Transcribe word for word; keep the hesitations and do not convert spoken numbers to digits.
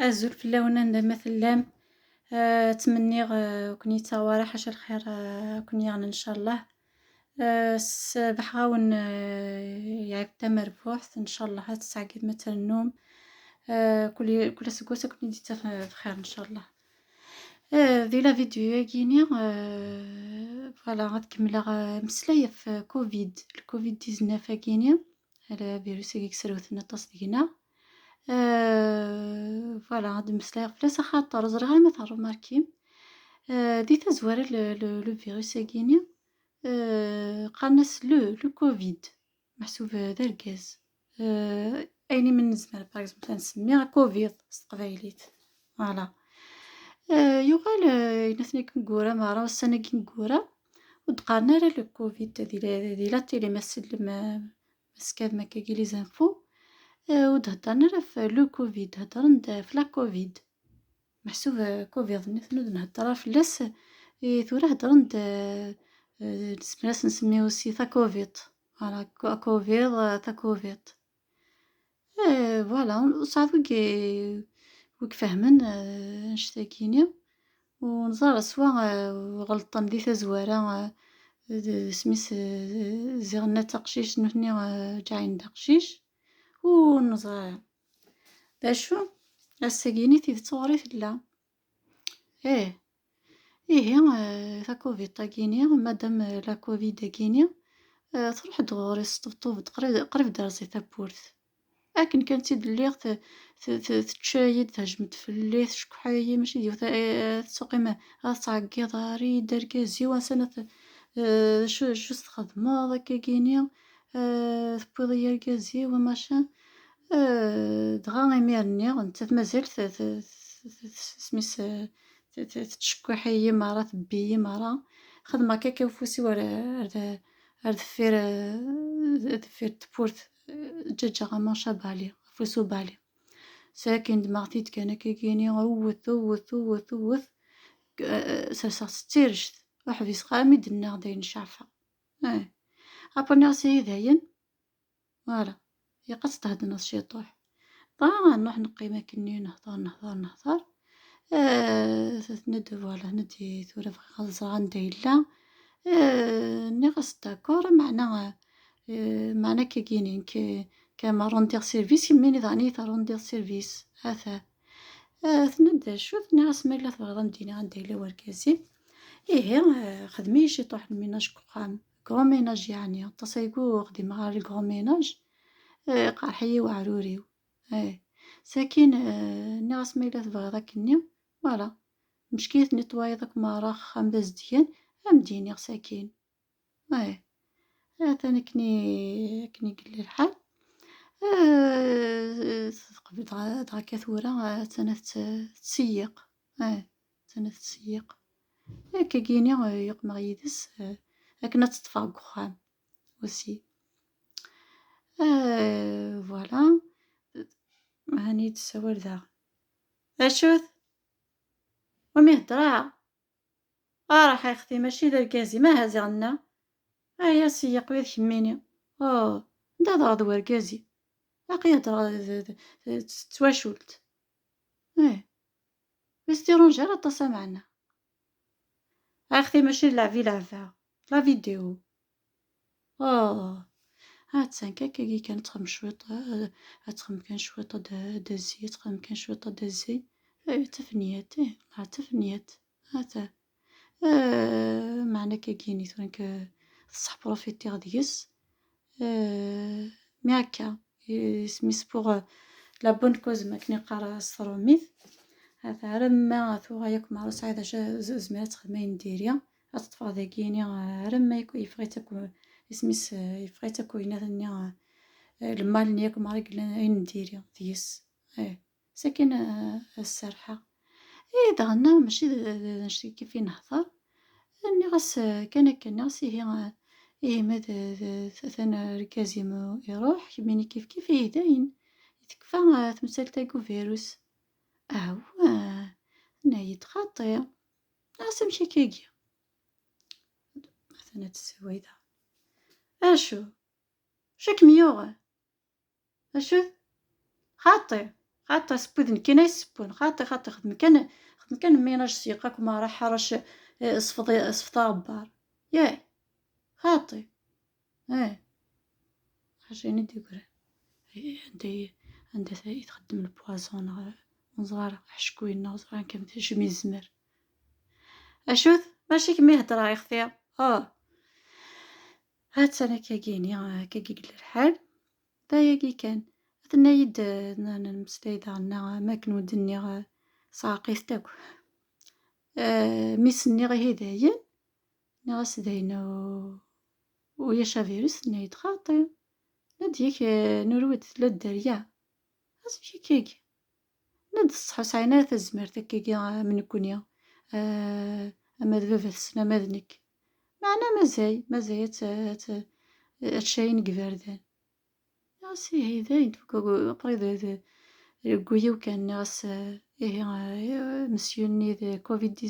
Azul fell-awen anda ma tellam. Eh, ttmenniɣ, eh, ur ken-yettaɣ wara, ḥaca lxir, eh, ur ken-yeɣni ncallah. Eh, sbeḥ-awen, eh, yeɛib tamerbuḥt, ncallah ad tesɛeggim ma trennum. Eh, kul, kul aseggas ad ken-id-ittaf bxir ncallah. Eh, di la vidéo-agi-ni, eh, voilà, ad kemmleɣ, eh, ameslay ɣef covid, le covid dix-neuf-agi-ni, ala virus-agi i yesrewten aṭas deg-neɣ. Eh, voilà, ad mmeslayeɣ fell-as axaṭer ẓriɣ ma terrumarkim. Eh, di tazwara, le, le, le virus-agi-ni, eh, qqaren-as le, le covid. Meḥsub, eh, d argaz. Eh, ayen i nezmer, par exemple, ad nsemmi covid s teqbaylit. Voilà. Eh, yuɣal, eh, ayen akken ineggura, meɛra ussan-agi ineggura, ur d-qqaren ara le covid di la, di la télé, ma tsellem, eh, ma teskadem akkagi les infos, eh, ur d-heddren ara ɣef le covid, heddren-d ɣef la covid. Meḥsub, eh, covid-nni ur d-nhedder ara fell-as, eh, tura heddren-d, eh, eh, nezmer ad s-nsemmi aussi takuviḍt. Voilà, ku-, akuviḍ, eh, takuviḍt. Eh, voilà, ur sɛiɣ wi, wi ifehmen, eh, annect-agi-ni. Ur neẓri ara swa, eh, ɣelṭen di tazwara, eh, d, isem-is, eh, ziɣen-nni d taqcict, nutni, eh, ǧaɛin d aqcic. Ur neẓri ara. D acu? Ass-agi-ni tidet ɣur-i tella. Ih. Ihi, eh, takuviḍt-agi-ni, madam, eh, la covid-agi-ni, eh, truḥ-d ɣur-i, tesṭebṭub-d qrib, qrib d-terẓi tawwurt. Akken kan tt-id-lliɣ, te-, te-, te-, tečča-yi-d, tehjem-d fell-i, tcekkeḥ-iyi, mačči d yiwet, eh, eh, tettuqim, ad tɛeggiḍ ɣer-i, d argaz-iw, ansa-, eh, acu, acu s-txedmeḍ akkagi-ni, eh, tewwiḍ-iyi argaz-iw, machin. Eh, dɣa imir-nni, nettat mazal t-, t-, t-, t-, isem-is, eh, t-, t-, tettcekkiḥ-iyi merra, tebbi-yi merra. Xedmeɣ kaka ufus-iw ar, ar, ar deffir, eh, deffir tewwurt, eh, ǧǧaǧǧaɣ aman cabali, afus ubali. Sakin ddmeɣ-t-id kan akkagini, wwet, wwet, wwet, wwet. Eh, serseɣ-tt d tirect, ur ḥbiseɣ ara mi d-nniɣ d ayen ceɛfeɣ. Eh. Après nniɣ-as ihi dayen, voilà, ilaq ad tdehdeneḍ ciṭuḥ. Dɣa nruḥ neqqim akkenni, nehder, nehder, nehder. Eh, tenna-d, voilà, tenna-d tura bɣiɣ ad ẓreɣ anda yella. Eh, nniɣ-as d'accord, meɛna, eh, meɛna akkagini, nekk, nekk ma rendiɣ service, kemmini daɣen i terrendiḍ service. Ata. Eh, tenna-d acu? Nniɣ-as ma yella tebɣiḍ ad m-d-iniɣ anda yella wergaz-im. Ihi, eh, xdem-iyi ciṭuḥ n lminaj deg uxxam. Grand ménage yeɛni, aṭas aygu xdimeɣ ɣer le grand ménage, eh, iqerḥ-iyi weɛrur-iw. Eh, sakin, eh, nniɣ-as ma yella tebɣiḍ akkenni, voilà. Mecki tnitwayeḍ akk meṛṛa axxam d azedgan, ad m-d-iniɣ sakin. Eh, atan akken i, akken i yella lḥal. Eh, teqbel dɣa, dɣa akka tura, eh, attan ad tt-, tettseyyiq. Eh, attan ad tettseyyiq. Akkagini, eh, yeqmeɣ yid-s, eh, akken ad tt-ṭṭfeɣ deg uxxam aussi. Eh, voilà. Hani d-tessawal daɣen. Acu-t? Ur mi heddreɣ? Ah, ruḥ a yexti, mačči d argaz-im, aha ziɣ nna. Aya seyyiq wid kemmini. Oh, anda d, d wergaz-i? Aqi heddreɣ d, d, d, d twacult. Eh. Ur s-tirunji ara aṭas ameɛna. A yexti, mačči d lɛeb i leɛbeɣ. La vidéo. Oh. Ha-tt-an, kakagi kan, ad txemmem cwiṭ, eh, ad txemmem kan cwiṭ ad, ad azzi, ad txemmem kan cwiṭ ad azzi. Eh, tafniyat, eh, la tafniyat. Ata. Eh, meɛna akkagini tura nekk, eh, ṣṣeḥ profitiɣ deg-s. Eh, mi akka, isem-is pour, eh, la bonne cause, ma akken iqqar s trumit. Ata, arma tuɣa yakk meɛra sɛiɣ d acu z-, zmireɣ ad texdem ayen n diri, ad teṭṭfeɣ dagini, eh, arma yakk yeffeɣ-itt akk, isem-is, eh, yeffeɣ-itt akk winat-nni, eh, lmal-nni yakk meɛra yellan ayen n diri deg-s. Eh. Sakin, eh, ad serrḥeɣ. Eh, daɣen, mačči d, d, d annect-agi i nehder. Nniɣ-as, eh, kan akka, nniɣ-as, ihi, eh, ihi ma d, d, atan argaz-im iruḥ, kemmini kifkif, ihi dayen. Tekfa, eh, temsalt-agi uvirus. Awah, tenna-yi-d xaṭi. Nniɣ-as amek akkagi? Atan ad tessaway daɣen. Acu? Acu i kem-yuɣen? Acu? Xaṭi, Aṭas n widen kan ay ssewwen. Xaṭi, xaṭi, xdem kan, xdem kan ménage sya, comme ara ḥarac, eh, sfeḍ, sfeḍ aɣebbar. Yah, xaṭi. Eh. Xaṭi, ayen i d-yeggran. Eh, anda i, anda i txeddem le poison, neɣ ur neẓri ara, aḥeckuyen, neɣ ur neẓri ara kan d acu mi yezmer. Acu-t? Mačči kemm i heddreɣ, ixti. Ah. Ha-tt-an akkagi-ni, akkagi yella lḥal. D ayagi kan. Tenna-yi-d, eh, n-, n-, nemmeslay daɣen, neɣ am akken ur d-nniɣ, eh, sɛeqqit-t akk. Eh, mi s-nniɣ ihi dayen, nniɣ-as dayen u-, ulac avirus, tenna-yi-d xaṭi. Nna-d yak, eh, nuru-d tella dderya. Amek akkagi? Nna-d ṣṣeḥ ur sɛin ara tazmert akkagi am nekkni, eh, ama d baba-tsen ama d nekk. Meɛna mazal, mazal ad t-, ad t-, ad ccayen deg iberdan. Ɣas ihi dayen, après de, de, deg uyiw kan, ɣas, eh, ihi, eh, monsieur-nni d covid dix-neuf.